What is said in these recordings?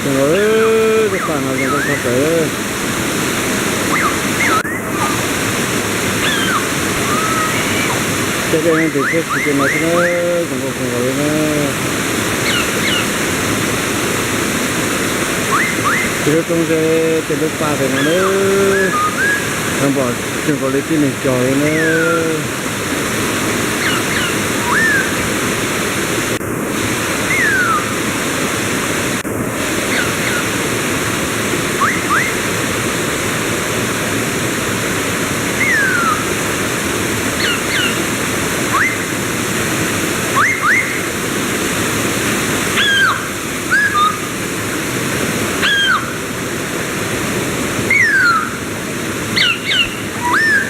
Zoo nkaus, tej paj no zoo nkauj tshaj plaws. Tej dej no ces thiab tsis ces no xwb na, zoo nkauj kawg nkaus li na. Ces lub roob zeb tej lub paj tes no na, zoo npaum zoo nkaus li tib neeg cog li na.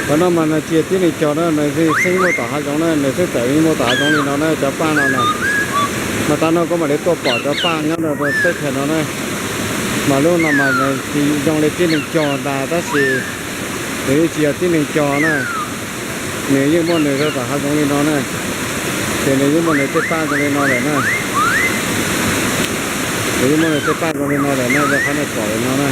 Qhov no mas nws tsis yog tib neeg cog na, nws xeeb muaj tom hav zoov na, nws xeeb tawm yeej muaj tom hav zoov li no na cov paj no na. Mas tav no kuv mam li tuaj pom cov paj nyob rau teb chaws no na. Mas lub no mas nws tsis zoo li tib neeg cog ntag tab sis nws yeej tsis yog tib neeg cog na. Nws yeej muaj nws rau tom hav zoov li no na. Ces nws yeej muaj nws tej paj zoo li no lawm na. Nws yeej muaj nws tej paj zoo li no lawm na, yog qhov nej pom li no na.